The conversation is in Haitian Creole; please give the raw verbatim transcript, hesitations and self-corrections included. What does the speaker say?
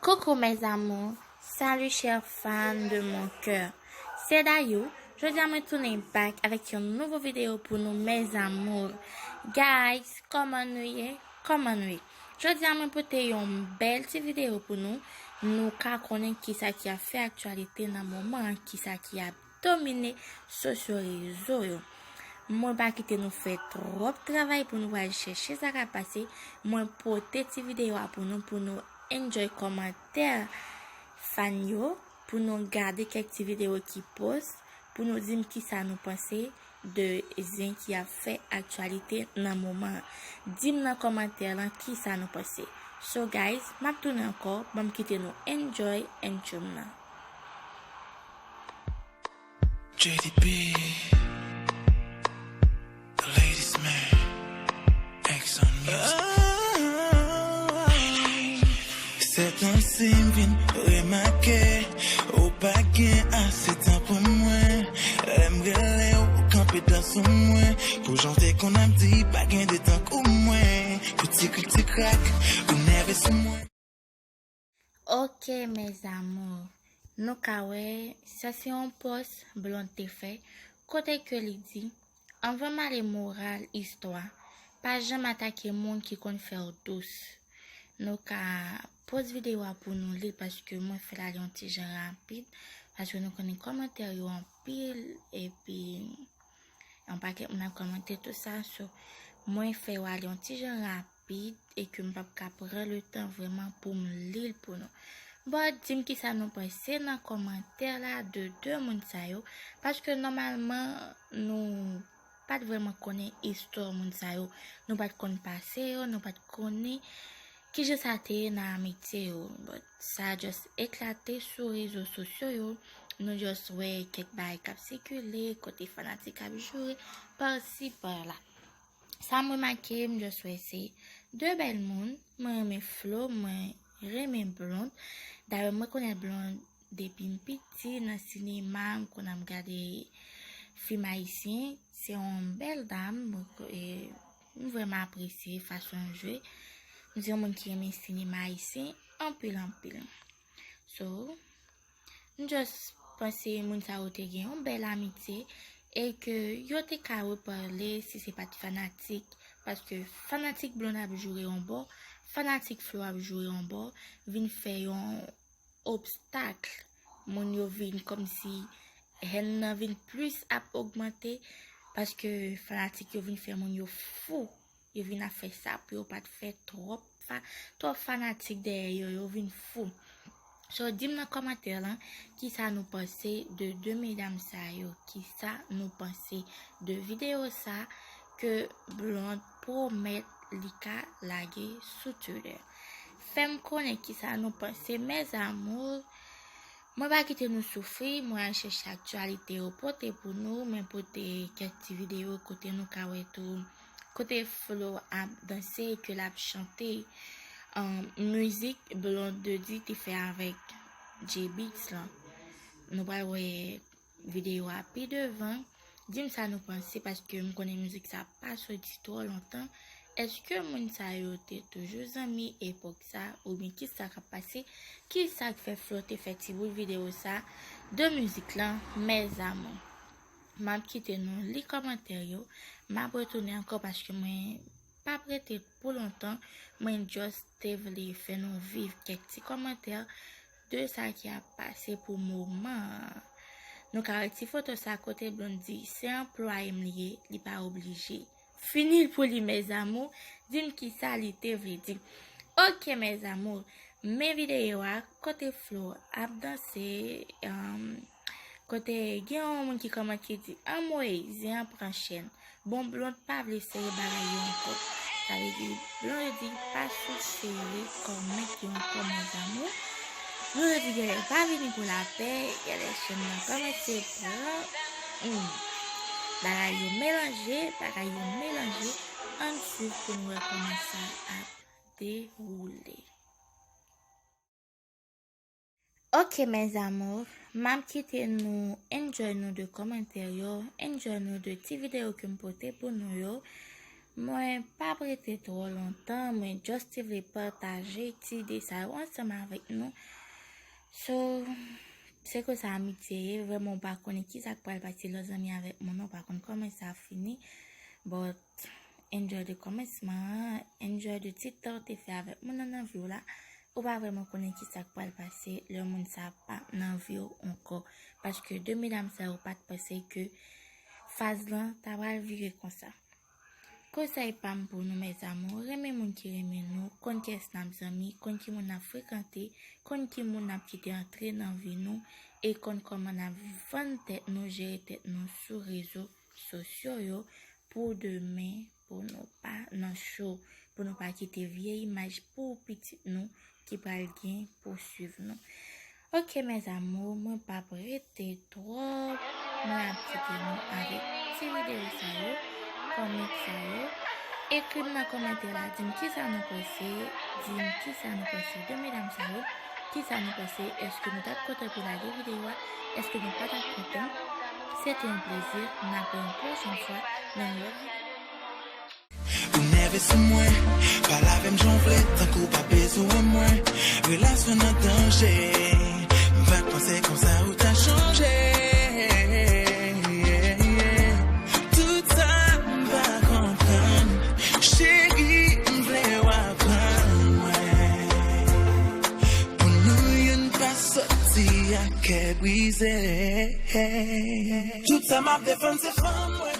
Coucou mes amours, salut chers fans de mon cœur. C'est Dayou, jodi a mwen tounen back avèk yon nouvo videyo pou nou mes amours. Guys, kòman nou ye? Kòman nou ye? Jodi a mwen pote yon bèl ti videyo pou nou. Nou ka konnen kisa ki ap fè aktyalite nan moman an, kisa ki ap domine sosyo rezo yo. Mwen pa kite nou fè twòp travay pou nou al chèche sa k ap pase. Mwen pote ti videyo a pou nou, pou nou enjoy kòmantè fan yo, pou nou gade kèk ti videyo ki post, pou nou di m kisa nou panse de zen ki ap fè aktyalite nan moman an. Di m nan kòmantè lan kisa nou panse. So guys, m ap tounen ankò, ban m kite nou enjoy entro m nan. J D B, the ladies man, X on music. Sèt an si m vin remake, ou pa gen ase tan pou mwen. Lè m rele w, ou kanpe dan sou mwen. Pou jan w te konn ap di, pa gen de tankou mwen. Pou ti krik ti krak, ou nève sou mwen. Ok mes amours, nou ka wè sa se yon post Blonde te fè, kote ke li di, anvan m ale moral istwa, pa janm atake moun ki konn fè w dous. Nou ka poz videyo a pou nou li l paske mwen fè l ale yon ti jan rapid, paske nou konnen kòmantè yo anpil, epi yon pakèt moun ap kòmante tou sa, so mwen fè yo ale yon ti jan rapid e ke m p ap ka pran le tan vrèman pou m li l pou nou. But, di m kisa nou panse nan kòmantè la de de moun sa yo, paske nòmalman nou pa t vrèman konnen istwa moun sa yo, nou pa t konn pase yo, nou pa t konnen kijan sa te ye nan amitye yo. But, sa just eklate sou rezo sosyo yo, nou just wè kèk bagay k ap sikile, kote fanatik ap joure, pasi pala. Sa m remake, m just wè se de bèl moun. Mwen renmen Flo, mwen renmen Blonde. Dayè, mwen konèt Blonde depi m piti nan sinema, m konn ap gade fim ayisyen. Se yon bèl dam, mwen, e, m vrèman apresye fason l jwe. M se yon moun ki renmen sinema ayisyen anpil, anpil. So, m just panse moun sa yo te gen yon bèl amitye e ke yo te ka repale si se pa t fanatik, paske fanatik Blonde ap joure yon bò, fanatik Flo ap joure yon bò, vin fè yon obstak. Moun yo vin kòmsi hèn nan vin plis ap ogmante, paske fanatik yo vin fè moun yo fou. Yo vin ap fè sa pou yo pa t fè twòp fa-, twòp fanatik dèyè yo, yo vin fou. So, di m nan kòmantè lan, kisa nou panse de de medam sa yo, kisa nou panse de videyo sa ke Blonde pwomèt li ka lage sou Twitter. Fè m konnen kisa nou panse, mes amours. Mwen pa kite nou soufri, mwen al chèche aktyalite yo pote pou nou, mwen pote kèk ti videyo kote nou ka wè tou, kote Flo ap danse, ke l ap chante, um, mizik Blondedy te fè avèk J-Beatz lan. Nou pral wè videyo a pi devan. Di m sa nou panse, paske m konnen mizik sa pa soti twò lontan. Èske moun sa yo te toujou zanmi epòk sa, oubyen kisa k ap pase? Kisa k fè Flo te fè ti bout videyo sa de mizik lan, mes amours? M ap kite nou li kòmantè yo. M ap retounen ankò paske mwen p ap rete pou lontan. Mwen just te vle fè nou viv kèk ti kòmantè de sa ki ap pase pou moman an. Nou ka wè ti foto sa kote Blonde di, se anplwaye m li ye, li pa oblije. Fini l pou li, mes amours, di m kisa li te vle di. Ok, mes amours, men videyo a, kote Flo ap danse, um, kote gen yon moun ki kòmante ki di, anmwey, zen an pran chèn. Bon, Blonde pa vle sere bagay yo ankò. Sa vle di, Blondedy pa sou sere kòmèt yo ankò, mes amours. Blondedy genlè pa vini pou lapè, genlè chèn nan kòmanse pran, hmm, bagay yo melanje, bagay yo melanje. Ann swiv pou n wè kòman sa ap dewoule. Ok, mes amours, m ap kite nou enjoy nou de kòmantè yo, enjoy nou de ti videyo ke m pote pou nou yo. Mwen p ap rete twò lontan, mwen just te vle pataje ti ide sa yo ansanm avèk nou. So, se konsa amitye ye, vrèman ou pa konnen ki sa k pral pase lè w zanmi avèk moun nan, ou pa konn kòman sa ap fini. But enjoy de kòmansman an, enjoy de ti tan w te fè avèk moun nan nan vi w la. Ou pa vrèman konnen ki sa k pral pase lè moun sa pa nan vi w ankò. Paske de medam sa yo pa t panse ke faz lan ta pral vire konsa. Konsèy pa m pou nou, mes amours, renmen moun ki renmen nou, konn kiyès n ap zanmi, konn ki moun n ap frekante, konn ki moun n ap kite antre nan vi nou, e konn kòman n ap vann tèt nou, jere tèt nou sou rezo sosyo yo, pou demen, pou nou pa nan cho, pou nou pa kite vye imaj pou pitit nou ki pral gen pou swiv nou. Ok, mes amours, mwen p ap rete twòp, mwen ap kite nou avèk ti videyo sa yo, kòmantè sa yo. Ekri m nan kòmantè la, di m kisa nou panse, di m kisa nou panse de medam sa yo, kisa nou panse, èske nou t ap kontan pou lage videyo a, èske nou pa t ap kontan. Se te yon plezi, n ap wè yon pwochèn fwa nan yon lòt videyo. Ou nève sou mwen, pale avè m jan w vle, tankou w pa bezwen mwen. Relasyon nan danje, m pa t panse konsa ou ta chanje. Tout sa m pa konprann, cheri, m vle w aprann mwen. Pou nou youn pa sòti ak kè brize. Tout sa m ap defann se fanm mwen.